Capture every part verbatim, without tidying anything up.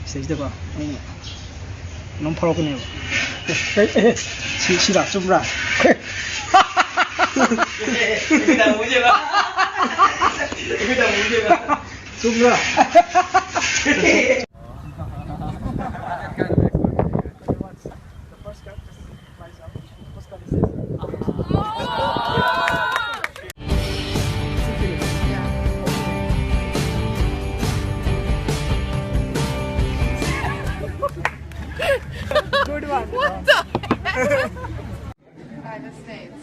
ꯁꯤꯗꯩꯁꯤꯗꯀꯣ ꯑꯩꯅ ꯀꯩꯅꯣꯝ ꯐꯥꯎꯔꯛꯀꯅꯦꯕ꯫ ꯁꯤ, ꯁꯤꯔꯥ? ꯆꯨꯝꯕ꯭ꯔꯥ? ꯆꯨꯝꯕ꯭ꯔꯥ? Good one. What the heck? United States.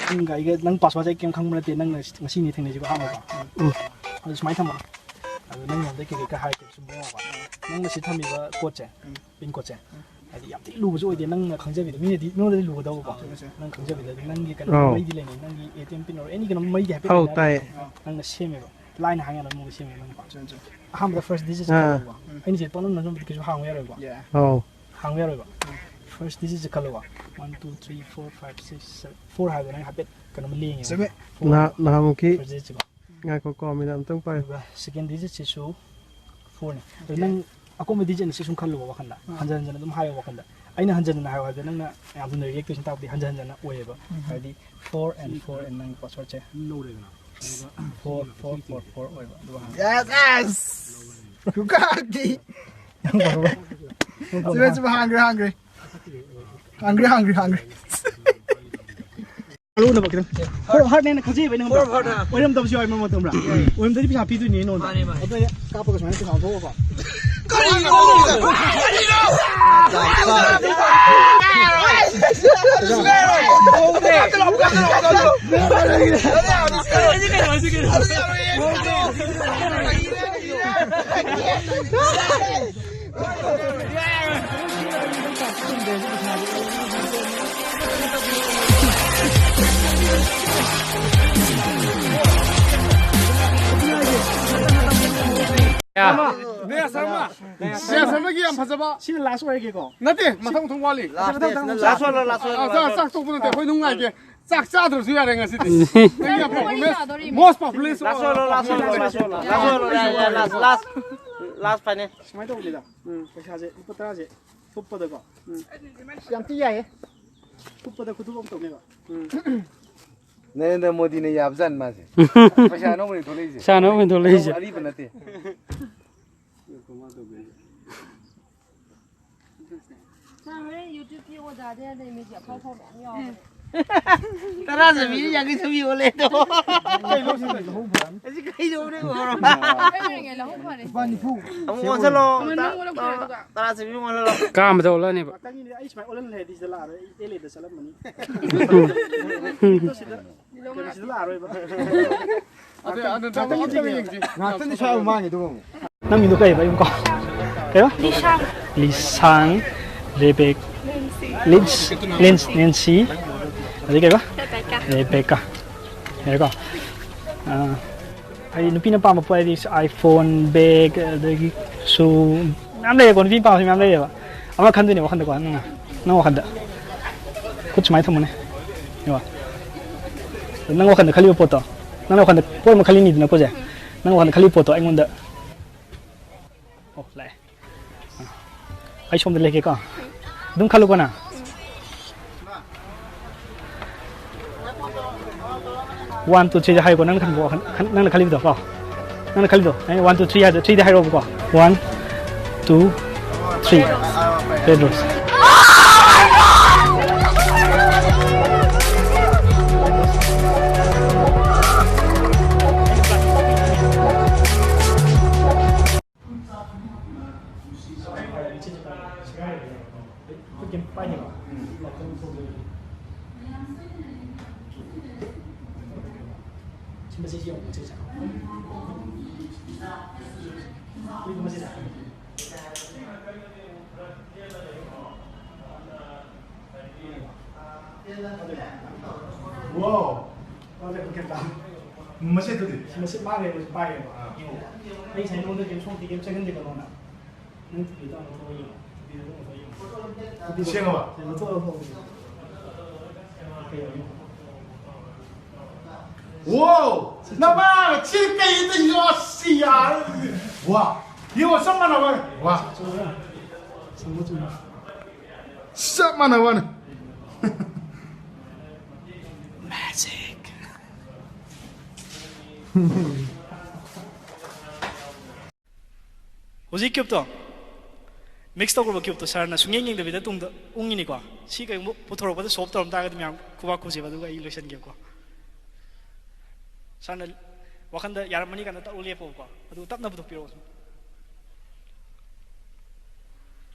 ꯅꯪꯒ ꯑꯩꯒ, ꯅꯪ password ꯁꯦ ꯑꯩ ꯀꯩꯝ ꯈꯪꯕ ꯅꯠꯇꯦ, ꯅꯪꯅ ꯉꯁꯤꯅꯤ ꯊꯦꯡꯅꯩꯁꯤꯀꯣ ꯑꯍꯥꯟꯕꯀꯣ꯫ ꯎꯝ꯫ ꯑꯗꯨ ꯁꯨꯃꯥꯏꯅ ꯊꯝꯃꯣ꯫ ꯑꯗꯨ ꯅꯪ ꯉꯣꯟꯗ ꯀꯩꯀꯩ ꯈꯔ ꯍꯥꯏꯔꯛꯀꯦ ꯁꯨꯝ ꯌꯦꯡꯉꯣꯕ꯫ ꯅꯪꯅ ꯁꯤ ꯊꯝꯃꯤꯕ ꯀꯣꯠꯁꯦ, ꯎꯝ꯫ ꯄꯤꯟ ꯀꯣꯠꯁꯦ꯫ ꯎꯝ꯫ ꯍꯥꯏꯗꯤ ꯌꯥꯝ ꯊꯤ ꯂꯨꯕꯁꯨ ꯑꯣꯏꯗꯦ, ꯅꯪꯅ ꯈꯪꯖꯕꯤꯗ, ꯃꯤꯅꯗꯤ ꯅꯉꯣꯟꯗꯗꯤ ꯂꯨꯒꯗꯧꯕꯀꯣ꯫ ꯆꯨꯝꯃꯦ, ꯆꯨꯝꯃꯦ꯫ ꯅꯪ ꯈꯪꯖꯕꯤꯗ ꯅꯪꯒꯤ ꯀꯩꯅꯣ ꯑꯧ꯫ ꯃꯩꯗꯤ ꯂꯩꯅꯩ, ꯅꯪꯒꯤ A T M ꯄꯤꯟ ꯑꯣꯏꯔꯣ, ꯑꯦꯅꯤ ꯀꯩꯅꯣꯝ ꯃꯩꯗꯤ ꯍꯥꯏꯐꯦꯠ ꯑꯧ, ꯂꯩꯅꯩ꯫ ꯇꯥꯏꯌꯦ꯫ ꯅꯪꯅ ꯁꯦꯝꯃꯦꯕ, ꯂꯥꯏꯅ ꯍꯥꯡ ꯌꯥꯅꯕ ꯃꯑꯣꯡꯗ ꯁꯦꯝꯃꯦꯕ ꯅꯪ꯫ ꯆꯨꯝꯃꯦ, ꯆꯨꯝꯃꯦ꯫ ꯑꯍꯥꯟꯕꯗ first digit ꯁꯦ ꯑꯥ꯫ ꯈꯜꯂꯣꯕ꯫ ꯎꯝ꯫ ꯑꯩꯅ ꯁꯤ ꯄꯪꯅꯝ ꯅꯝꯁꯤꯟꯕꯗꯤ ꯀꯩꯁꯨ ꯍꯥꯡꯕ ꯌꯥꯔꯣꯏꯕ꯫ Yeah꯫ ꯑꯧ꯫ ꯍꯥꯡꯕ ꯌꯥꯔꯣꯏꯕ꯫ ꯎꯝ꯫ First digit ꯁꯦ ꯈꯜꯂꯣꯕ꯫ One, two, three, four, five, six, seven꯫ Four ꯍꯥꯏꯕꯗ ꯅꯪ ꯍꯥꯏꯐꯦꯠ ꯀꯩꯅꯣꯝ ꯂꯦꯡꯉꯦꯕ꯫ ꯆꯨꯝꯃꯦ꯫ Four꯫ ꯅꯍꯥ-, ꯅꯍꯥꯟꯃꯨꯛꯀꯤ first digit ꯁꯦꯀꯣ꯫ ꯉꯥꯏꯈꯣꯀꯣ, minute ꯑꯝꯇꯪ ꯄꯥꯏꯌꯨ꯫ ꯑꯗꯨꯒ second digit ꯁꯤꯁꯨ four ꯅꯤ꯫ ꯑꯗꯨ ꯅꯪ ꯑꯀꯣꯟꯕ digit ꯁꯤ ꯁꯨꯝ ꯈꯜꯂꯨꯕ ꯋꯥꯈꯟꯗ꯫ ꯑꯥ꯫ ꯍꯟꯖꯟ ꯍꯟꯖꯟ ꯑꯗꯨꯝ ꯍꯥꯏꯌꯣ ꯋꯥꯈꯟꯗ꯫ ꯑꯩꯅ ꯍꯟꯖꯟ ꯍꯟꯖꯟ ꯍꯥꯏꯌꯣ ꯍꯥꯏꯕꯗ ꯅꯪꯅ ꯌꯥꯝ ꯊꯨꯅ react ꯇꯧꯔꯤꯁꯤꯅ ꯇꯥꯛꯄꯗꯤ ꯍꯟꯖꯟ ꯍꯟꯖꯟꯅ ꯑꯣꯏꯌꯦꯕ꯫ ꯎꯝ꯫ ꯍꯥꯏꯗꯤ four and four and ꯅꯪꯒꯤ password ꯁꯦ꯫ ꯂꯧꯔꯦꯗꯅ꯫ ꯑꯗꯨꯒ four, four, four, four ꯑꯣꯏꯕ꯫ ꯑꯗꯨꯒ ꯍꯥꯟꯅ Yes, yes! ꯈꯨꯀꯥꯛꯇꯤ! ꯆꯨꯝꯃꯦ, ꯆꯨꯝꯃꯦ, ꯍꯥꯡꯈ꯭ꯔꯦ, ꯍꯥꯡꯈ꯭ꯔꯦ꯫ ꯍꯥꯡꯈ꯭ꯔꯦ, ꯍꯥꯡꯈ꯭ꯔꯦ, ꯍꯥꯡꯈ꯭ꯔꯦ꯫ ꯑꯔꯨꯅꯕ ꯈꯤꯇꯪ꯫ ꯍꯣꯏ, heart ꯅꯦꯅ ꯈꯟꯖꯩꯕ ꯑꯩꯅ ꯈꯪꯕ꯭ꯔꯥ? ꯍꯣꯏ, heart ꯅꯦ꯫ ꯑꯣꯏꯔꯝꯗꯕꯁꯨ ꯌꯥꯎꯋꯦ ꯃꯔꯛ ꯃꯔꯛꯇ ꯈꯪꯕ꯭ꯔꯥ? ꯌꯥꯏ꯫ ꯑꯣꯏꯔꯝꯗ꯭ꯔꯗꯤ ꯄꯩꯁꯥ ꯄꯤꯗꯣꯏꯅꯦ ꯑꯩꯉꯣꯟꯗ꯫ ꯃꯥꯅꯦ, ꯃꯥꯅꯦ꯫ ꯑꯗꯣ ꯑꯩꯅ ꯀꯥꯞꯄꯒ ꯁꯨꯃꯥꯏꯅ ꯄꯩꯁꯥ ꯊꯣꯛꯑꯒ꯫ ꯀꯔꯤꯅꯣ? ꯀꯔꯤꯅꯣ? ꯅꯦ ꯁꯔꯃ꯫ ꯅꯦ ꯁꯔꯃꯒꯤ ꯌꯥꯝ ꯐꯖꯕ꯫ ꯁꯤꯅ last ꯑꯣꯏꯔꯒꯦꯀꯣ꯫ ꯅꯠꯇꯦ, ꯃꯊꯪ ꯃꯊꯪ ꯋꯥꯠꯂꯤ꯫ Last ꯅꯦ, ꯁꯤꯅ ꯆꯥꯛ last꯫ ꯆꯥꯛ ꯇꯣꯛꯄ ꯅꯠꯇꯦ, ꯑꯩꯈꯣꯏ ꯑꯗꯨꯝ ꯉꯥꯏꯒꯦ꯫ ꯆꯥꯛ ꯆꯥꯗ꯭ꯔꯁꯨ ꯌꯥꯔꯦ ꯉꯁꯤꯗꯤ꯫ ꯅꯪꯒꯤ performance, most population, ꯂꯥꯁ ꯑꯣꯏꯔꯣ, ꯂꯥꯁ ꯑꯣꯏꯔꯣ, ꯂꯥꯁ ꯑꯣꯏꯔꯣ, ꯂꯥꯁ ꯑꯣꯏꯔꯣ, ꯌꯥꯔꯦ, ꯌꯥꯔꯦ, ꯂꯥꯁ, ꯂꯥꯁ, ꯂꯥꯁ ꯐꯥꯏꯅꯦꯜ꯫ ꯁꯨꯃꯥꯏꯅ ꯇꯧꯕꯅꯤꯗ꯫ ꯎꯝ, ꯄꯩꯁꯥꯁꯦ ꯂꯨꯄꯥ ꯇꯔꯥꯁꯦ ꯊꯨꯞꯄꯗꯀꯣ꯫ ꯎꯝ꯫ ꯌꯥꯝ ꯊꯤ ꯌꯥꯏꯌꯦ꯫ ꯊꯨꯞꯄꯗ ꯈꯨꯊꯨꯞ ꯑꯃ ꯇꯧꯅꯦꯕ꯫ ꯎꯝ꯫ ꯅꯔꯦꯟꯗ꯭ꯔ ꯃꯣꯗꯤꯅ ꯌꯥꯕꯖꯥꯠꯅꯤ ꯃꯥꯁꯦ꯫ ꯄꯩꯁꯥ ꯑꯅꯧꯕꯅꯤ ꯊꯣꯛꯂꯛꯏꯁꯦ꯫ ꯄꯩꯁꯥ ꯑꯅꯧꯕꯅꯤ ꯊꯣꯛꯂꯛꯏꯁꯦ꯫ ꯑꯔꯤꯕ ꯅꯠꯇꯦ꯫ ꯅꯪ ꯍꯣꯔꯦꯟ YouTube-ꯀꯤ ꯑꯣꯖꯥꯗꯤ ꯍꯥꯏꯔꯗꯤ ꯃꯤꯁꯦ ꯑꯐꯥꯎ ꯑꯐꯥꯎ ꯃꯌꯥꯝ ꯌꯥꯎꯕꯅꯦ꯫ ꯇꯔꯥ ꯆꯠꯄꯤꯁꯦ ꯌꯥꯡꯈꯩ ꯆꯠꯄꯤ ꯑꯣꯜꯂꯦ ꯑꯗꯣ꯫ ꯀꯩꯅꯣ ꯁꯤꯗꯤ ꯂꯧꯍꯧ ꯐꯔꯅꯤ꯫ ꯑꯁꯤ ꯀꯩꯗꯧꯕꯅꯦ ꯉꯣꯔꯣ? ꯑꯩꯈꯣꯏ ꯑꯣꯏꯔꯤꯉꯩ ꯂꯧꯍꯧ ꯐꯔꯦ꯫ ꯂꯨꯄꯥ ꯅꯤꯐꯨ꯫ ꯑꯃꯨꯛ ꯑꯣꯟꯁꯤꯜꯂꯣ꯫ ꯃꯃꯜ ꯅꯪ ꯑꯣꯜꯂꯛꯇ꯭ꯔꯦ ꯑꯗꯨꯒ꯫ ꯇꯔꯥ ꯆꯠꯄꯤ ꯑꯃꯨꯛ ꯑꯣꯜꯍꯜꯂꯣ꯫ ꯀꯥ ꯑꯃꯗ ꯑꯣꯜꯂꯛꯑꯅꯦꯕ꯫ ꯉꯥꯛꯇꯪꯒꯤꯗꯤ ꯑꯩ ꯁꯨꯃꯥꯏꯅ ꯑꯣꯜꯍꯜꯂꯦ ꯍꯥꯏꯗꯤ ꯁꯤꯗ ꯂꯥꯛꯑꯔꯣꯏ꯫ ꯑꯩ ꯑꯦꯜ ꯑꯦꯗ ꯆꯠꯂꯝꯃꯅꯤ꯫ ꯁꯤꯗ ꯂꯥꯛꯑꯔꯣꯏꯕ꯫ ꯑꯗꯨ, ꯑꯗꯨ ꯊꯕꯛ ꯑꯝꯇ ꯌꯦꯡꯁꯤ꯫ ꯉꯥꯛꯇꯪꯗꯤ ꯁ꯭ꯋꯥꯏ ꯃꯃꯥꯡꯒꯤꯗꯨ ꯑꯃꯨꯛ꯫ ꯅꯪ ꯃꯤꯡꯗꯣ ꯀꯩꯕ? ꯌꯨꯝ ꯀꯣ? ꯀꯩꯕ? ꯂꯤꯁꯥꯡ꯫ ꯂꯤꯁꯥꯡ, ꯔꯦꯕꯦꯛ-, ꯂꯤꯟꯁ-, ꯂꯤꯟꯁ, ꯅꯦꯟꯁꯤ꯫ ꯑꯗꯩ ꯀꯩꯕ? ꯔꯦꯕꯦꯀꯥ꯫ ꯔꯦꯕꯦꯀꯥ꯫ ꯌꯥꯔꯦꯀꯣ? ꯑꯥ, ꯑꯩ ꯅꯨꯄꯤꯅ ꯄꯥꯝꯕ ꯄꯣꯠ ꯍꯥꯏꯗꯤ iPhone, bag, ꯑꯗꯒꯤ shoe ꯃꯌꯥꯝ ꯂꯩꯌꯦꯀꯣ, ꯅꯨꯄꯤꯅ ꯄꯥꯝꯕꯁꯨ ꯃꯌꯥꯝ ꯂꯩꯌꯦꯕ꯫ ꯑꯃ ꯈꯟꯗꯣꯏꯅꯦ ꯋꯥꯈꯟꯗꯀꯣ, ꯅꯪꯅ, ꯅꯪ ꯋꯥꯈꯟꯗ꯫ ꯈꯨꯠ ꯁꯨꯃꯥꯏꯅ ꯊꯝꯃꯨꯅꯦ꯫ ꯌꯦꯡꯉꯣ꯫ ꯅꯪ ꯋꯥꯈꯟꯗ ꯈꯜꯂꯤꯕ ꯄꯣꯠꯇꯣ, ꯅꯪꯅ ꯋꯥꯈꯟꯗ ꯄꯣꯠ ꯑꯃ ꯈꯜꯂꯤꯅꯤꯗꯅꯀꯣ ꯁꯦ꯫ ꯅꯪ ꯋꯥꯈꯟꯗ ꯈꯜꯂꯤꯕ ꯄꯣꯠꯇꯣ ꯑꯩꯉꯣꯟꯗ꯫ ꯑꯣ, ꯂꯥꯛꯑꯦ꯫ ꯑꯩ ꯁꯣꯝꯗ ꯂꯦꯛꯀꯦꯀꯣ꯫ ꯑꯗꯨꯝ ꯈꯜꯂꯨꯀꯣ ꯅꯪ꯫ One, two, three ꯗ ꯍꯥꯏꯌꯨꯀꯣ, ꯅꯪꯅ ꯈꯟꯕ ꯋꯥꯈꯜ, ꯈꯟ-, ꯅꯪꯅ ꯈꯜꯂꯤꯕꯗꯣ ꯀꯣ꯫ ꯅꯪꯅ ꯈꯜꯂꯤꯗꯣ꯫ ꯑꯩꯅ one, two, three ꯍꯥꯏꯗꯣ, three ꯗ ꯍꯥꯏꯔꯛꯑꯣꯕꯀꯣ꯫ One, two, three꯫ Red rose꯫ Wow! ꯃꯁꯦꯠꯇꯨꯗꯤ? ꯁꯤ ꯃꯁꯦꯠ ꯃꯥꯡꯈ꯭ꯔꯦ, ꯃꯁꯤ ꯄꯥꯏꯔꯦꯕ꯫ ꯑꯥ꯫ ꯌꯦꯡꯉꯣ꯫ ꯑꯩ ꯉꯁꯥꯏ ꯅꯉꯣꯟꯗ ꯀꯩꯝ ꯁꯣꯛꯇꯦ, ꯀꯩꯝ ꯆꯪꯍꯟꯗꯦꯀꯣ ꯅꯉꯣꯟꯗ꯫ ꯅꯪ ꯇꯨꯄꯤꯗꯣ ꯂꯧꯊꯣꯛꯑ ꯌꯦꯡꯉꯣ꯫ ꯇꯨꯄꯤꯗꯣ ꯂꯧꯊꯣꯛꯑ ꯌꯦꯡꯉꯣ꯫ ꯁꯦꯡꯉꯕ? ꯁꯦ ꯂꯧꯊꯣꯛꯑ ꯂꯧꯊꯣꯛꯑ ꯌꯦꯡꯉꯣ꯫ ꯀꯩꯅꯣ ꯌꯦꯡꯉꯣ꯫ Wow! ꯅꯃꯥ ꯁꯤ ꯀꯩꯗ ꯌꯣꯠꯁꯤ ꯌꯥꯔ? ꯋꯥ! ꯌꯦꯡꯉꯣ, ꯆꯞ ꯃꯥꯟꯅꯕ꯫ ꯋꯥ! ꯆꯞ ꯃꯥꯟꯅꯕꯅꯦ꯫ Magic. ꯍꯧꯖꯤꯛ ꯀ꯭ꯌꯨꯕꯇꯣ, ꯃꯤꯛꯁ ꯇꯧꯈ꯭ꯔꯕ ꯀ꯭ꯌꯨꯕꯇꯣ ꯁꯥꯔꯅ ꯁꯨꯡꯌꯦꯡ ꯌꯦꯡꯗꯕꯤꯗ ꯇꯨꯡꯗ ꯎꯪꯉꯤꯅꯤꯀꯣ꯫ ꯁꯤ ꯀꯩꯒꯨꯝꯕ ꯄꯨꯊꯣꯔꯛꯄꯗ ꯁꯣꯞ ꯇꯧꯔꯝ ꯇꯥꯔꯒꯗꯤ ꯃꯌꯥꯝ ꯈꯨꯕꯥꯛ ꯈꯨꯁꯦꯕ, ꯑꯗꯨꯒ ꯑꯩ ꯂꯣꯏꯁꯤꯟꯒꯦꯕꯀꯣ꯫ ꯁꯥꯔꯅ ꯋꯥꯈꯟꯗ ꯌꯥꯔꯝꯃꯅꯤ ꯀꯥꯏꯅ ꯇꯛꯎ ꯂꯦꯞꯄꯣꯕꯀꯣ, ꯑꯗꯨꯒ ꯇꯞꯅ ꯄꯨꯊꯣꯛꯄꯤꯔꯛꯑꯣ꯫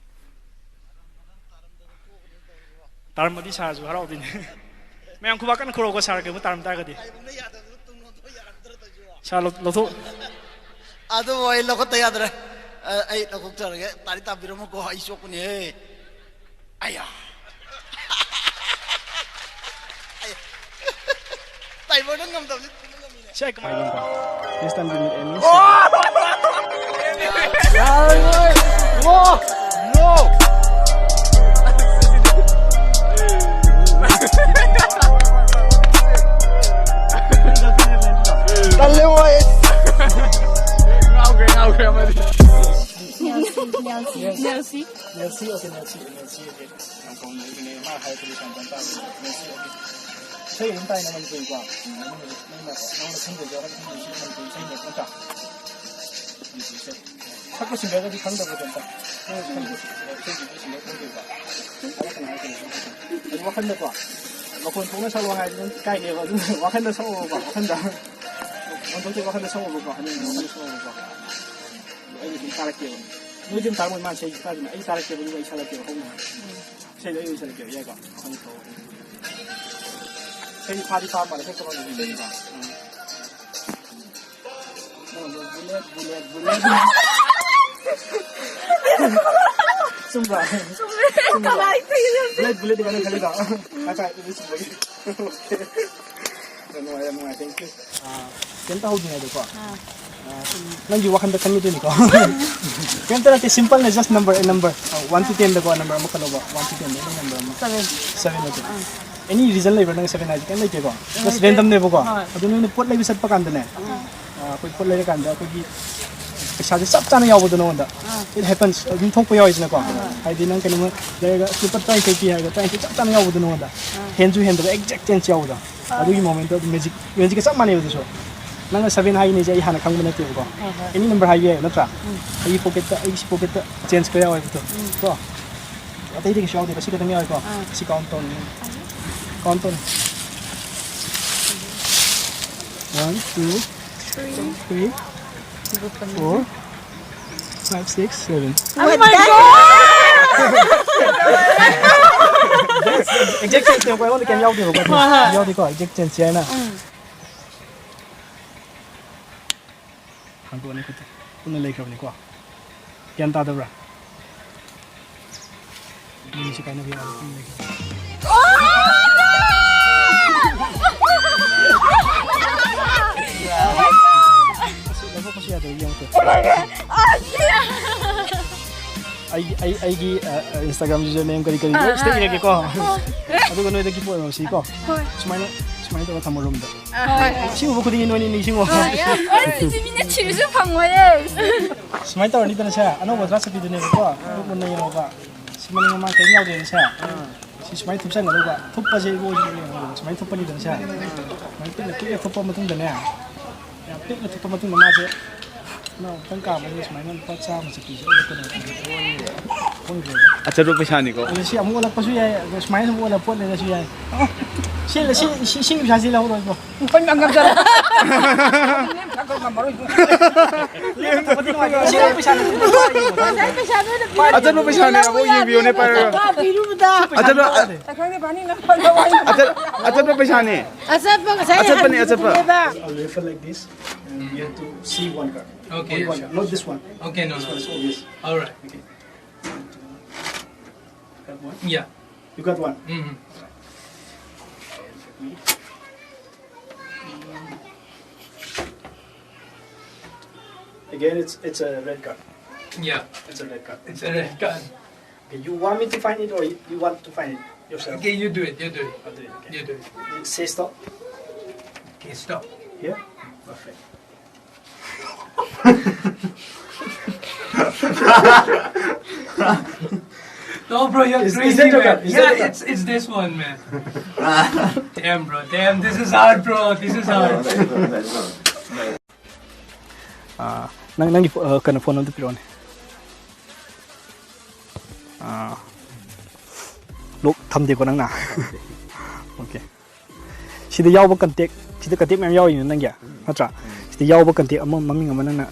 ꯇꯥꯔꯝꯃꯗꯤ ꯁꯥꯔꯁꯨ ꯍꯔꯥꯎꯗꯣꯏꯅꯦ꯫ ꯃꯌꯥꯝ ꯈꯨꯕꯥꯛ ꯀꯟꯅ ꯈꯨꯔꯧꯀꯣ, ꯁꯥꯔ ꯀꯩꯒꯨꯝꯕ ꯇꯥꯔꯝ ꯇꯥꯔꯒꯗꯤ꯫ ꯁꯥꯔ, ꯂꯧ-, ꯂꯧꯊꯣꯛ꯫ ꯑꯗꯨꯕꯨ ꯑꯩ ꯂꯧꯈꯠꯇ ꯌꯥꯗ꯭ꯔꯦ꯫ ꯑ, ꯑꯩ ꯂꯧꯊꯣꯛꯆꯔꯒꯦ꯫ ꯇꯥꯔꯤ ꯇꯥꯕꯤꯔꯝꯃꯨꯀꯣ, ꯑꯩ ꯆꯣꯞꯄꯅꯦꯍꯦ꯫ ꯑꯌꯥ꯫ ꯑꯌꯥ꯫ ꯇꯥꯏꯕꯔꯗ ꯉꯝꯗꯕꯁꯤ ꯇꯨꯝꯕ ꯉꯝꯃꯤꯅꯦ꯫ ꯁꯦ, ꯀꯃꯥꯏꯅ ꯇꯧꯕ? Please don't give me any. ꯌꯥꯔꯣꯏ꯫ No! No! ꯇꯜꯂꯦ ꯃꯣꯏ꯫ ꯉꯥꯎꯈ꯭ꯔꯦ, ꯉꯥꯎꯈ꯭ꯔꯦ ꯑꯃꯗꯤ꯫ ꯅꯦꯜꯁꯤ, ꯅꯦꯜꯁꯤ, ꯅꯦꯜꯁꯤ꯫ ꯅꯦꯜꯁꯤ, okay, ꯅꯦꯜꯁꯤ, ꯅꯦꯜꯁꯤ, okay꯫ ꯌꯥꯝ ꯀꯧꯅ ꯑꯩꯒꯤꯅꯦ꯫ ꯃꯥ ꯍꯥꯏꯔꯛꯄꯗꯤ ꯁꯨꯃꯥꯏꯅ ꯇꯧꯅ ꯇꯥꯕꯅꯦ꯫ ꯅꯦꯜꯁꯤ, okay꯫ ꯏꯁꯩ ꯑꯗꯨꯝ ꯇꯥꯏꯅ ꯃꯅꯤꯄꯨꯔꯤꯀꯣ꯫ ꯅꯪꯅ, ꯅꯪꯅ ꯈꯪꯗ꯭ꯔꯁꯨ ꯑꯩꯈꯣꯏ ꯈꯪꯗ꯭ꯔꯁꯨ ꯃꯅꯤꯄꯨꯔꯤ ꯏꯁꯩꯅꯦ ꯅꯠꯇ꯭ꯔꯥ? ꯃꯅꯤꯄꯨꯔꯤ ꯏꯁꯩ꯫ ꯁꯛꯄ ꯁꯤꯡꯒꯔꯒꯗꯤ ꯈꯪꯗꯕ ꯀꯩꯝꯇ꯫ ꯅꯪꯅ ꯈꯪꯗ꯭ꯔꯁꯨ ꯏꯁꯩꯒꯤ ꯁꯤꯡꯒꯔ ꯈꯪꯗꯦꯕ꯫ ꯍꯥꯏꯔꯛꯀꯅꯨ, ꯍꯥꯏꯔꯛꯀꯅꯨ꯫ ꯑꯗꯨ ꯋꯥꯈꯜꯗꯀꯣ꯫ ꯃꯈꯣꯟ ꯊꯣꯛꯅ ꯁꯛꯂꯣ ꯍꯥꯏꯔꯗꯤ ꯑꯗꯨꯝ ꯏꯀꯥꯏꯅꯦꯕ꯫ ꯑꯗꯨꯅ ꯋꯥꯈꯜꯗ ꯁꯛꯑꯣꯕꯀꯣ, ꯋꯥꯈꯜꯗ꯫ ꯃꯈꯣꯟ ꯊꯣꯛꯇꯦ, ꯋꯥꯈꯜꯗ ꯁꯛꯑꯣꯕꯀꯣ꯫ ꯍꯟꯖꯤꯟ ꯍꯟꯖꯤꯟ ꯋꯥꯈꯜꯗ ꯁꯛꯑꯣꯕꯀꯣ꯫ ꯑꯩꯅ ꯁꯨꯝ ꯇꯥꯔꯛꯀꯦꯕ꯫ ꯅꯣꯏꯗꯤ ꯑꯗꯨꯝ ꯇꯥꯔꯝꯃꯣꯏ, ꯃꯥꯅ ꯏꯁꯩ ꯇꯥꯗꯣꯏꯅꯦ꯫ ꯑꯩ ꯇꯥꯔꯛꯀꯦꯕ, ꯑꯗꯨꯒ ꯑꯩ ꯁꯛꯂꯛꯀꯦꯕ ꯍꯧꯅ꯫ ꯏꯁꯩꯗꯣ ꯑꯩ ꯑꯣꯏꯅ ꯁꯛꯂꯛꯀꯦꯕ, ꯌꯥꯏꯀꯣ? ꯏꯁꯩ ꯐꯥꯗꯤ ꯐꯥ ꯃꯥꯜꯂꯦ, ꯈꯔ ꯀꯃꯥꯏꯅ ꯇꯧꯗꯣꯏꯅꯣ? ꯎꯝ꯫ Bullet, bullet, bullet. ꯆꯨꯝꯕ꯭ꯔꯥ? ꯆꯨꯝꯃꯦ꯫ ꯆꯨꯝꯕ꯭ꯔꯥ? ꯀꯃꯥꯏꯅ ꯇꯧꯔꯤꯅꯣ? ꯕꯨꯂꯦꯠ, ꯕꯨꯂꯦꯠ ꯀꯩꯅꯣ ꯈꯜꯂꯤꯗꯣ꯫ ꯍꯥꯏ ꯐꯥꯏ, ꯑꯗꯨ ꯆꯨꯝꯕꯒꯤ꯫ ꯌꯥꯝ ꯅꯨꯡꯉꯥꯏꯔꯦ, ꯌꯥꯝ ꯅꯨꯡꯉꯥꯏꯔꯦ, thank you꯫ ꯑꯥ, ꯀꯩꯝꯇ ꯍꯧꯗ꯭ꯔꯤꯉꯩꯗꯀꯣ꯫ ꯑꯥ꯫ ꯑꯥ, ꯅꯪꯒꯤ ꯋꯥꯈꯟꯗ ꯈꯟꯈꯤꯗꯣꯏꯅꯤꯀꯣ꯫ ꯀꯩꯝꯇ ꯅꯠꯇꯦ, simple ꯅꯦ, just number, a number꯫ Ah, one to ten ꯗꯀꯣ, number ꯑꯃ ꯈꯜꯂꯣꯕ, one to ten ꯗ ꯑꯩꯅ number ꯑꯃ꯫ Seven꯫ Seven okay. ꯑꯥ꯫ ꯑꯦꯅꯤ ꯔꯤꯖꯟ ꯂꯩꯕ꯭ꯔꯥ? ꯅꯪ ꯁꯚꯦꯟ ꯍꯥꯏꯁꯦ ꯀꯩꯝ ꯂꯩꯇꯦꯀꯣ? ꯖꯁ ꯔꯦꯟꯗꯝꯅꯦꯕꯀꯣ? ꯑꯗꯨ ꯅꯣꯏꯅ ꯄꯣꯠ ꯂꯩꯕ ꯆꯠꯄ ꯀꯥꯟꯗꯅꯦ, ꯑꯩꯈꯣꯏ ꯄꯣꯠ ꯂꯩꯔꯀꯥꯟꯗ ꯑꯩꯈꯣꯏꯒꯤ ꯄꯩꯁꯥꯁꯦ ꯆꯞ ꯆꯥꯅ ꯌꯥꯎꯕꯗꯣ ꯅꯉꯣꯟꯗ? It happens, ꯑꯗꯨꯝ ꯊꯣꯛꯄ ꯌꯥꯎꯋꯤꯗꯅꯀꯣ? ꯍꯥꯏꯗꯤ ꯅꯪ ꯀꯩꯅꯣꯝꯃ ꯂꯩꯔꯒ ꯂꯨꯄꯥ ꯇꯔꯥꯅꯤꯊꯣꯏ ꯄꯤ ꯍꯥꯏꯔꯒ ꯇꯔꯥꯅꯤꯊꯣꯏ ꯆꯞ ꯆꯥꯅ ꯌꯥꯎꯕꯗꯣ ꯅꯉꯣꯟꯗ? ꯍꯦꯟꯁꯨ ꯍꯦꯟꯗꯕ ꯑꯦꯛꯖꯦꯛ ꯆꯦꯟꯖ ꯌꯥꯎꯕꯗꯣ? ꯑꯗꯨꯒꯤ ꯃꯣꯃꯦꯟꯠꯇꯣ ꯑꯗꯨꯝ ꯃꯦꯖꯤꯛ, ꯃꯦꯖꯤꯛꯀ ꯆꯞ ꯃꯥꯟꯅꯩꯕ ꯑꯗꯨꯁꯨ꯫ ꯅꯪꯅ ꯁꯚꯦꯟ ꯍꯥꯏꯅꯤꯁꯦ ꯑꯩ ꯍꯥꯟꯅ ꯈꯪꯕ ꯅꯠꯇꯦꯕꯀꯣ? ꯑꯦꯅꯤ ꯅꯝꯕꯔ ꯍꯥꯏꯕ ꯌꯥꯏ ꯅꯠꯇ꯭ꯔꯥ? ꯑꯩꯒꯤ ꯄꯣꯀꯦꯠꯇ, ꯑꯩꯒꯤ ꯁꯤ ꯄꯣꯀꯦꯠꯇ ꯆꯦꯟꯖ ꯈꯔ ꯌꯥꯎꯋꯦꯕ ꯑꯗꯣ꯫ ꯀꯣ? ꯑꯇꯩꯗꯤ ꯀꯩꯁꯨ ꯌꯥꯎꯗꯦꯕ, ꯁꯤ ꯈꯛꯇꯪ ꯌꯥꯎꯋꯦꯀꯣ? ꯁꯤ ꯀꯥꯎꯟ ꯇꯧꯅꯤ꯫ ꯀꯥꯎꯟ ꯇꯧꯅꯤ꯫ One, two, three, four, five, six, seven. Oh my God! Exact change ꯇꯧꯔꯛꯄ ꯑꯩꯉꯣꯟꯗ ꯀꯩꯝ ꯌꯥꯎꯗꯦꯕꯀꯣ? ꯌꯥꯎꯗꯦꯀꯣ? ꯑꯦꯛꯖꯦꯛ ꯆꯦꯟꯖ ꯍꯥꯏꯅ꯫ ꯍꯥꯡꯗꯣꯛꯑꯅꯤ ꯈꯨꯠꯇ꯫ ꯄꯨꯟꯅ ꯂꯩꯈ꯭ꯔꯕꯅꯤꯀꯣ꯫ ꯒ꯭ꯌꯥꯟ ꯇꯥꯗꯕ꯭ꯔꯥ? ꯃꯤꯁꯦ ꯀꯥꯏꯅꯕ ꯌꯥꯔꯣꯏ, ꯄꯨꯟꯅ ꯂꯩꯈ꯭ꯔꯕꯅꯤ꯫ ꯑꯁꯤ ꯂꯧꯊꯣꯛꯄꯁꯨ ꯌꯥꯗ꯭ꯔꯦ, ꯌꯦꯡꯉꯨ꯫ ꯑꯩ, ꯑꯩ, ꯑꯩꯒꯤ, ꯑ, ꯑ, Instagram username ꯀꯔꯤ ꯀꯔꯤ ꯂꯣꯏ ꯁꯤꯗ ꯏꯔꯒꯦꯀꯣ꯫ ꯑꯗꯨꯒ ꯅꯣꯏꯗ gift ꯑꯣꯏꯅ ꯁꯤꯀꯣ꯫ ꯁꯨꯃꯥꯏꯅ, ꯁꯨꯃꯥꯏꯅ ꯇꯧꯔꯒ ꯊꯝꯃꯣ ꯔꯨꯝꯗ꯫ ꯁꯤ ꯎꯕ ꯈꯨꯗꯤꯡꯒꯤ ꯅꯣꯏꯅꯤ ꯅꯤꯡꯁꯤꯡꯉꯣ꯫ ꯑꯩ ꯁꯤꯗꯤ ꯃꯤꯅ ꯊꯤꯔꯁꯨ ꯐꯪꯉꯣꯏꯌꯦ꯫ ꯁꯨꯃꯥꯏꯅ ꯇꯧꯔꯅꯤꯗꯅ ꯁꯦ, ꯑꯅꯧꯕ ꯗ꯭ꯔꯥꯁ ꯆꯠꯄꯤꯗꯨꯅꯦꯕꯀꯣ꯫ ꯃꯨꯟꯅ ꯌꯦꯡꯉꯣꯕ꯫ ꯁꯤ ꯃꯅꯤꯡ ꯃꯃꯥꯡ ꯀꯔꯤꯝ ꯌꯥꯎꯗꯦꯅ ꯁꯦ꯫ ꯁꯤ ꯁꯨꯃꯥꯏꯅ ꯊꯨꯞꯆꯟꯒꯗꯧꯕ꯫ ꯊꯨꯞꯄꯁꯦ ꯏꯕꯣ, ꯁꯨꯃꯥꯏꯅ ꯊꯨꯞꯄꯅꯤꯗꯅ ꯁꯦ꯫ ꯁꯨꯃꯥꯏꯅ ꯄꯤꯛꯅ ꯄꯤꯛꯅ ꯊꯨꯞꯄ ꯃꯇꯨꯡꯗꯅꯦ, ꯌꯥꯝ ꯄꯤꯛꯅ ꯊꯨꯞꯄ ꯃꯇꯨꯡꯗ ꯃꯥꯁꯦ ꯑꯅꯧꯕ ꯈꯤꯇꯪ ꯀꯥꯝꯕꯁꯦ ꯁꯨꯃꯥꯏꯅ ꯂꯨꯄꯥ ꯆꯥꯝꯃ ꯆꯠꯄꯤꯁꯦ ꯑꯣꯠꯀꯗꯧꯕ꯫ ꯑꯣꯟꯈ꯭ꯔꯦꯕ꯫ ꯑꯆꯠꯄ ꯄꯩꯁꯥꯅꯤꯀꯣ꯫ ꯑꯗꯣ ꯁꯤ ꯑꯃꯨꯛ ꯑꯣꯜꯂꯛꯄꯁꯨ ꯌꯥꯏ, ꯑꯗꯣ ꯁꯨꯃꯥꯏꯅ ꯑꯃꯨꯛ ꯑꯣꯜꯂꯛꯄ ꯑꯣꯠꯂꯦꯅꯁꯨ ꯌꯥꯏ꯫ ꯑꯣ, ꯁꯤ, ꯁꯤ, ꯁꯤ, ꯏꯁꯤꯡꯒꯤ ꯄꯩꯁꯥꯁꯤ ꯂꯧꯔꯣꯏꯕꯣ꯫ ꯂꯨꯄꯥ ꯉꯥꯡ ꯉꯝꯖꯔꯣ꯫ ꯁꯤ ꯄꯩꯁꯥꯅꯤ꯫ ꯑꯆꯠꯄ ꯄꯩꯁꯥꯅꯦ, ꯑꯃꯨꯛ ꯌꯦꯡꯕꯤꯌꯣꯅꯦ ꯄꯥꯏꯔꯒ꯫ ꯄꯤꯔꯨꯕꯗ꯫ ꯑꯆꯠꯄ, ꯈꯪꯗꯦ, ꯐꯅꯤ ꯅꯪ ꯐꯅꯕ ꯍꯥꯏꯅ꯫ ꯑꯆꯠ-, ꯑꯆꯠꯄ ꯄꯩꯁꯥꯅꯦ꯫ ꯑꯆꯠꯄ ꯉꯁꯥꯏ ꯑꯆꯠꯄꯅꯦ, ꯑꯆꯠꯄ꯫ ꯍꯟꯈꯤꯕꯅꯦꯕ꯫ I'll refer like this, and you have to see one card. Okay, only one sure. Card, not this one. Okay, no, this no. One is obvious. All right. Okay. Got one? Yeah. You got one? Mm-hmm. Again, it's, it's a red card. Yeah. It's a red card. It's a red card. Okay, you want me to find it or you, you want to find it? Okay, you do it, you do it. You do it. Say stop. Okay, stop. Yeah? Perfect. No, bro, you're crazy, man. Yeah, it's, it's this one, man. Damn, bro. Damn, this is hard, bro. This is hard. ꯑꯥ, ꯅꯪ, ꯅꯪꯒꯤ ꯐꯣ-, ꯑ, ꯀꯩꯅꯣ, phone ꯑꯝꯇ ꯄꯤꯔꯛꯑꯣꯅꯦ꯫ ꯑꯥ, ꯂꯣꯛ ꯊꯝꯗꯦꯀꯣ ꯅꯪꯅ? Okay. ꯁꯤꯗ ꯌꯥꯎꯕ contact, ꯁꯤꯗ ꯀꯟꯇꯦꯛ ꯃꯌꯥꯝ ꯌꯥꯎꯔꯤꯅ ꯅꯪꯒꯤ, ꯅꯠꯇ꯭ꯔꯥ? ꯁꯤꯗ ꯌꯥꯎꯕ ꯀꯟꯇꯦꯛ ꯑꯃ, ꯃꯃꯤꯡ ꯑꯃ ꯅꯪꯅ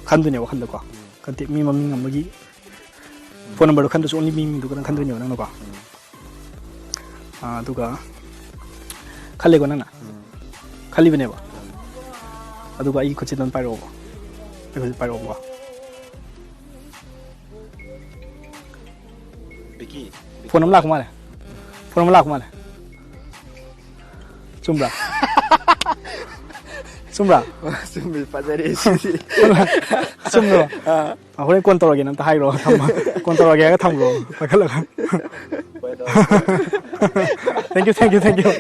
ꯈꯟꯗꯣꯏꯅꯦ ꯋꯥꯈꯜꯗꯀꯣ꯫ ꯀꯟꯇꯦꯛ ꯃꯤ ꯃꯃꯤꯡ ꯑꯃꯒꯤ ꯐꯣꯟ ꯅꯝꯕꯔꯗꯣ ꯈꯟꯗ꯭ꯔꯁꯨ only ꯃꯤ ꯃꯤꯡꯗꯨ ꯈꯛꯇꯪ ꯈꯟꯗꯣꯏꯅꯦꯕ ꯅꯪꯅꯀꯣ꯫ ꯑꯥ, ꯑꯗꯨꯒ ꯈꯜꯂꯦꯀꯣ ꯅꯪꯅ? ꯈꯜꯂꯤꯕꯅꯦꯕ꯫ ꯑꯗꯨꯒ ꯑꯩꯒꯤ ꯈꯨꯠꯁꯤꯗ ꯑꯗꯨꯝ ꯄꯥꯏꯔꯛꯑꯣꯕ꯫ ꯑꯩ ꯈꯨꯠꯁꯤꯗ ꯄꯥꯏꯔꯛꯑꯣꯕꯀꯣ꯫ ꯕꯤꯀꯤ꯫ ꯐꯣꯟ ꯑꯃ ꯂꯥꯛꯄ ꯃꯥꯜꯂꯦ꯫ ꯐꯣꯟ ꯑꯃ ꯂꯥꯛꯄ ꯃꯥꯜꯂꯦ꯫ ꯆꯨꯝꯕ꯭ꯔꯥ? ꯆꯨꯝꯕ꯭ꯔꯥ? ꯆꯨꯝꯃꯤ, ꯐꯖꯔꯦ ꯁꯤꯗꯤ꯫ ꯆꯨꯝꯕ꯭ꯔꯣ? ꯑꯥ꯫ ꯑ, ꯍꯣꯔꯦꯟ ꯀꯣꯟ ꯇꯧꯔꯒꯦꯅ ꯑꯝꯇ ꯍꯥꯏꯈ꯭ꯔꯣ, ꯊꯝꯃꯣ꯫ ꯀꯣꯟ ꯇꯧꯔꯒꯦ ꯍꯥꯏꯔꯒ ꯊꯝꯈ꯭ꯔꯣ, ꯄꯥꯏꯈꯠꯂꯒ꯫ Thank you, thank you, thank you.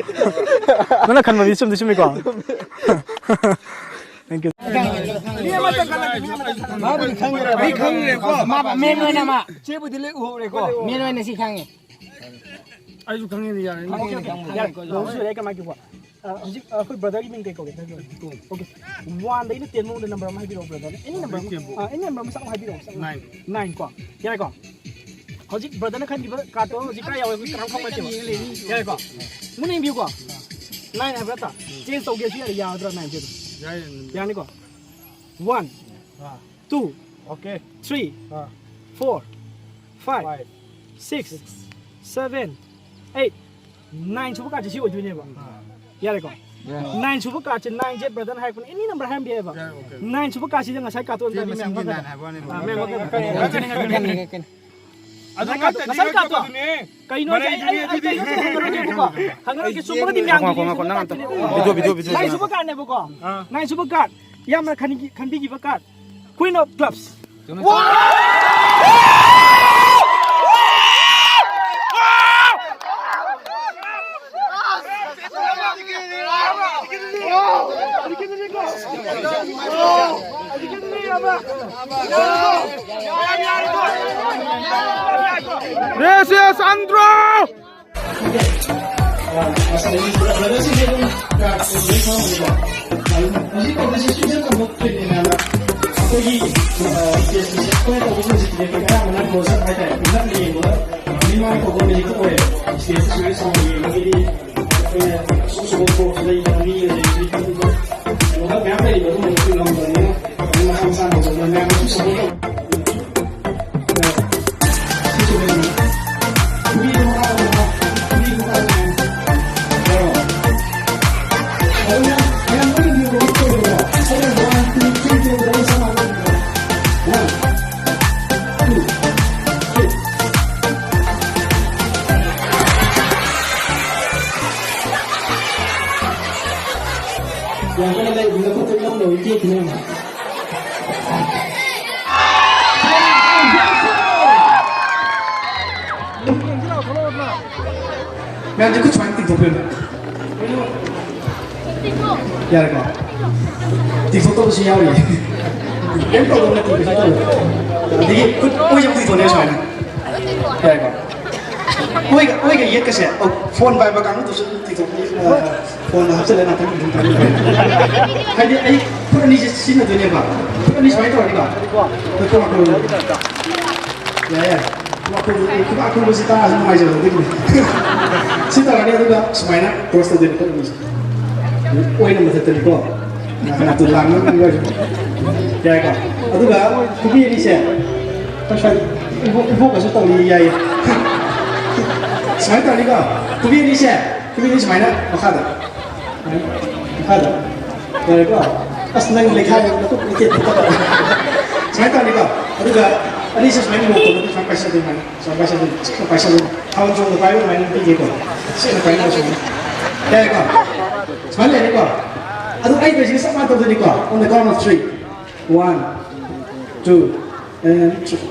ꯅꯪꯅ ꯈꯟꯕ ꯃꯤ ꯆꯨꯝꯗꯤ ꯆꯨꯝꯃꯤꯀꯣ? Thank you. ꯃꯥꯕꯨꯗꯤ ꯈꯪꯉꯦ꯫ ꯑꯩ ꯈꯪꯉꯦꯀꯣ꯫ ꯃꯥ ꯃꯦꯟ ꯑꯣꯏꯅ ꯃꯥ꯫ ꯆꯦꯕꯨꯗꯤ ꯂꯣꯏ ꯎꯍꯧꯔꯦꯀꯣ꯫ ꯃꯦꯟ ꯑꯣꯏꯅ ꯁꯤ ꯈꯪꯉꯦ꯫ ꯑꯩꯁꯨ ꯈꯪꯉꯦꯅꯦ, ꯌꯥꯔꯦꯅꯦ꯫ ꯈꯪꯉꯦ, ꯈꯪꯉꯦ꯫ ꯌꯥꯔꯦ, ꯂꯣꯏꯁꯨ ꯂꯣꯏꯔꯦ, ꯀꯃꯥꯏ ꯇꯧꯕ? ꯑ, ꯍꯧꯖꯤꯛ, ꯑ, ꯑꯩꯈꯣꯏ brotherꯒꯤ ꯃꯤꯡ ꯀꯩ ꯀꯧꯒꯦ? ꯇꯥꯏꯒꯣ꯫ Okay. Oneꯗꯩꯅ ten ꯐꯥꯎꯗ number ꯑꯃ ꯍꯥꯏꯕꯤꯔꯛꯑꯣ, brother꯫ Any number ꯑꯃ꯫ Ten ꯐꯥꯎ꯫ ꯑ, any number ꯑꯃ ꯁꯠ ꯍꯥꯏꯕꯤꯔꯛꯑꯣ, ꯁꯠ꯫ Nine꯫ Nine ꯀꯣ? ꯌꯥꯔꯦꯀꯣ? ꯍꯧꯖꯤꯛ brotherꯅ ꯈꯟꯈꯤꯕ cardꯇꯣ ꯍꯧꯖꯤꯛ ꯀꯥꯏ ꯌꯥꯎꯋꯦ? ꯑꯩꯈꯣꯏ ꯀꯅꯥꯝ ꯈꯪꯕ ꯅꯠꯇꯦꯕ꯫ ꯌꯥꯔꯦꯀꯣ? ꯃꯨꯟꯅ ꯌꯦꯡꯕꯤꯌꯨꯀꯣ? Nine ꯍꯥꯏꯕ ꯅꯠꯇ꯭ꯔꯥ? Change ꯇꯧꯒꯦꯁꯨ ꯌꯥꯔꯦ, ꯌꯥꯒꯗ꯭ꯔꯥ nineꯁꯦ ꯑꯗꯨꯝ? ꯌꯥꯏ, ꯌꯥꯏ꯫ ꯌꯥꯅꯤꯀꯣ? One, ꯑꯥ꯫ Two, Okay. Three, ꯑꯥ꯫ Four, five, Five. Six, Six. Seven, Eight, Nine ꯁꯨꯕ cardꯁꯦ ꯁꯤ ꯑꯣꯏꯗꯣꯏꯅꯦꯕ꯫ ꯑꯥ꯫ ꯌꯥꯔꯦꯀꯣ? ꯌꯥꯔꯦ꯫ Nine ꯁꯨꯕ cardꯁꯦ, nineꯁꯦ brotherꯅ ꯍꯥꯏꯔꯛꯄꯅꯦ, any number ꯍꯥꯏꯔꯝꯕ ꯌꯥꯏꯑꯕ꯫ ꯌꯥꯔꯦ, okay. Nine ꯁꯨꯕ cardꯁꯤꯗ ꯉꯁꯥꯏ cardꯇꯣ ꯑꯗꯨꯝ ꯁꯤꯗꯤ ꯃꯁꯤꯡ ꯃꯤꯡ ꯈꯛꯇ꯫ Nine ꯍꯥꯏꯕ ꯋꯥꯅꯦꯕ꯫ ꯑꯥ, ꯃꯦꯝ, okay, okay. ꯀꯩꯅꯣ, ꯀꯩꯅꯣ, ꯀꯩꯅꯣ, ꯀꯩꯅꯣ꯫ ꯑꯗꯨ ꯉꯁꯥꯏ cardꯇꯣ꯫ ꯉꯥꯛꯇꯅꯤ ꯀꯩꯅꯣ ꯉꯥꯛꯇꯕꯗꯨꯅꯤ꯫ ꯀꯩꯅꯣ, ꯑꯩ, ꯑꯩ, ꯑꯩ, ꯑꯩ, ꯑꯩ ꯍꯪꯉꯔꯣꯏꯒꯦꯕꯀꯣ꯫ ꯍꯪꯉꯔꯣꯏꯒꯦ, ꯆꯨꯝꯃꯒꯗꯤ ꯃꯌꯥꯝꯒꯤ ꯉꯥꯏꯈꯣ, ꯉꯥꯏꯈꯣ, ꯉꯥꯏꯈꯣ, ꯅꯪ ꯑꯝꯇ꯫ Video, video, video. Nine ꯁꯨꯕ cardꯅꯦꯕꯀꯣ꯫ ꯑꯥ꯫ Nine ꯁꯨꯕ card꯫ ꯌꯥꯝꯅ ꯈꯟꯈꯤ-, ꯈꯟꯕꯤꯈꯤꯕ card꯫ Queen of Clubs꯫ ꯆꯨꯝꯃꯦ, ꯆꯨꯝꯃꯦ꯫ Wow! Wow! ꯆꯟꯗ꯭ꯔꯣ! ꯉꯁꯥꯏꯒꯤ ꯕ꯭ꯔꯗꯔꯁꯤꯡꯁꯦ ꯑꯗꯨꯝ ꯀꯥꯔꯠꯁꯦ ꯂꯣꯏ ꯐꯪꯉꯦꯀꯣ꯫ ꯑꯗꯨꯝ ꯍꯧꯖꯤꯛ ꯇꯧꯗꯣꯏꯁꯦ ꯁꯨꯡꯆꯟ ꯆꯟꯕ ꯇ꯭ꯔꯦꯟꯅꯦ ꯍꯥꯏꯕ꯫ ꯑꯩꯈꯣꯏꯒꯤ ꯁ꯭ꯇꯦꯖꯀꯤꯁꯦ ꯑꯩꯈꯣꯏꯅ ꯇꯧꯕ ꯃ꯭ꯌꯨꯖꯤꯛꯁꯤꯗꯤ ꯑꯩꯈꯣꯏ ꯑꯌꯥꯝꯕꯅ ꯀ꯭ꯂꯣꯖꯞ ꯍꯥꯏꯇꯥꯔꯦ, ꯀ꯭ꯂꯣꯖꯞ ꯌꯦꯡꯕꯗ ꯃꯤꯃꯥꯡ ꯇꯧꯕ ꯃ꯭ꯌꯨꯖꯤꯛꯇ ꯑꯣꯏꯌꯦꯕ꯫ ꯁ꯭ꯇꯦꯖꯇ ꯁꯨꯃꯥꯏꯅ ꯆꯥꯎꯅ ꯌꯦꯡꯕꯒꯤꯗꯤ ꯑꯩꯈꯣꯏꯅ ꯑꯁꯨꯛ ꯑꯆꯧꯕ ꯄꯣꯠꯁꯤꯗ ꯌꯥꯝꯃꯤ ꯑꯗꯒꯤ ꯀ꯭ꯂꯣꯖꯞ ꯃꯌꯥꯝ ꯂꯩꯔꯤꯕ ꯑꯗꯨꯝꯕꯗꯣ ꯑꯩꯈꯣꯏ ꯉꯝꯗꯕꯅꯤꯅ ꯑꯗꯨꯝ ꯃꯁꯥ ꯃꯁꯥꯅ ꯇꯧꯖꯕꯅꯤꯅ ꯃꯌꯥꯝꯅꯁꯨ ꯁꯞꯄꯣꯔꯠ ꯇꯧ꯫ ꯌꯥꯝ ꯀꯟꯅ ꯂꯩꯕꯅꯤꯅ ꯈꯨꯠꯇ ꯅꯝꯅꯕ ꯌꯦꯛꯈꯤꯅꯦꯕ꯫ ꯃꯌꯥꯝꯁꯦ ꯈꯨꯠ ꯁꯨꯃꯥꯏꯅ ꯇꯤꯡꯊꯣꯛꯄꯤꯌꯨ꯫ ꯌꯥꯔꯦꯀꯣ? ꯇꯤꯡꯊꯣꯛꯇꯕꯁꯨ ꯌꯥꯎꯔꯤ꯫ ꯀꯩꯝ ꯇꯧꯗꯕ ꯅꯠꯇꯦ, ꯀꯩꯁꯨ ꯇꯧꯗꯦ꯫ ꯑꯗꯒꯤ ꯈꯨꯠ ꯑꯣꯏꯁꯦ ꯑꯃꯨꯛ ꯇꯤꯡꯊꯣꯛꯅꯦ ꯁꯨꯃꯥꯏꯅ꯫ ꯌꯥꯔꯦꯀꯣ? ꯑꯣꯏꯒ, ꯑꯣꯏꯒ ꯌꯦꯠꯀꯁꯦ, ꯑꯣ, ꯐꯣꯟ ꯄꯥꯏꯕ ꯀꯥꯡꯕꯨꯗꯨꯁꯨ ꯑꯗꯨꯝ ꯇꯤꯡꯊꯣꯛꯄꯤ-, ꯑ, ꯐꯣꯟꯗ ꯍꯥꯞꯆꯤꯜꯂꯒ ꯉꯥꯛꯇꯪ ꯑꯗꯨꯝ ꯄꯥꯏꯕꯤꯌꯨ꯫ ꯍꯥꯏꯗꯤ ꯑꯩ ꯈꯨꯠ ꯑꯅꯤꯁꯦ ꯁꯤꯖꯤꯟꯅꯗꯣꯏꯅꯦꯕ꯫ ꯈꯨꯠ ꯑꯅꯤ ꯁꯨꯃꯥꯏꯅ ꯇꯧꯔꯅꯤꯀꯣ꯫ ꯈꯨꯠ ꯈꯨꯕꯥꯛ ꯈꯨꯕ꯫ ꯌꯥꯏ, ꯌꯥꯏ꯫ ꯈꯨꯕꯥꯛ ꯈꯨꯕ, ꯈꯨꯕꯥꯛ ꯈꯨꯕꯁꯤ ꯇꯥꯔꯁꯨ ꯅꯨꯡꯉꯥꯏꯖꯕ ꯑꯗꯨꯒꯤꯅꯤ꯫ ꯁꯤ ꯇꯧꯔꯅꯤ, ꯑꯗꯨꯒ ꯁꯨꯃꯥꯏꯅ ꯀ꯭ꯔꯣꯁ ꯇꯧꯗꯣꯏꯅꯤ ꯈꯨꯠ ꯑꯅꯤꯁꯦ꯫ ꯑꯣꯏꯅ ꯃꯊꯛꯇꯅꯤꯀꯣ꯫ ꯅꯥꯀꯟ ꯑꯗꯨ ꯂꯥꯡꯕ ꯃꯤ ꯑꯣꯏꯔꯁꯨ꯫ ꯌꯥꯏꯀꯣ? ꯑꯗꯨꯒ ꯈꯨꯕꯤ ꯑꯅꯤꯁꯦ ꯈꯔ ꯁ꯭ꯋꯥꯏ ꯏꯕꯣꯛ-, ꯏꯕꯣꯛꯀꯁꯨ ꯇꯧꯔꯤ, ꯌꯥꯏꯌꯦ꯫ ꯁꯨꯃꯥꯏꯅ ꯇꯧꯔꯅꯤꯀꯣ? ꯈꯨꯕꯤ ꯑꯅꯤꯁꯦ, ꯈꯨꯕꯤ ꯑꯅꯤ ꯁꯨꯃꯥꯏꯅ ꯃꯈꯥꯗ꯫ ꯃꯈꯥꯗ꯫ ꯌꯥꯔꯦꯀꯣ? ꯑꯁ, ꯅꯪ ꯂꯩꯈꯥꯏ ꯅꯈꯨꯠ ꯂꯩꯇꯦ꯫ ꯁꯨꯃꯥꯏꯅ ꯇꯧꯔꯅꯤꯀꯣ? ꯑꯗꯨꯒ ꯑꯅꯤꯁꯦ ꯁꯨꯃꯥꯏꯅ ꯂꯣꯛ ꯇꯧꯕꯗ ꯁꯨꯃꯥꯏꯅ ꯄꯥꯏꯁꯤꯟꯗꯣꯏꯅꯤ, ꯁꯨꯃꯥꯏꯅ꯫ ꯁꯨꯃꯥꯏꯅ ꯄꯥꯏꯁꯜꯂꯨ, ꯆꯤꯛꯅ ꯄꯥꯏꯁꯜꯂꯨ꯫ ꯊꯥꯕꯜ ꯆꯣꯡꯕ ꯄꯥꯏꯕ ꯑꯗꯨꯃꯥꯏꯅ ꯄꯤꯒꯦꯀꯣ꯫ ꯆꯤꯛꯅ ꯄꯥꯏꯅꯕ ꯁꯨꯃꯥꯏꯅ꯫ ꯌꯥꯏꯀꯣ? ꯁꯨꯃꯥꯏꯅ ꯂꯩꯔꯦꯀꯣ? ꯑꯗꯨ ꯑꯩ ꯇꯧꯔꯤꯁꯤꯒ ꯆꯞ ꯃꯥꯟꯅ ꯇꯧꯗꯣꯏꯅꯤꯀꯣ? On the count of three. One, two, and three.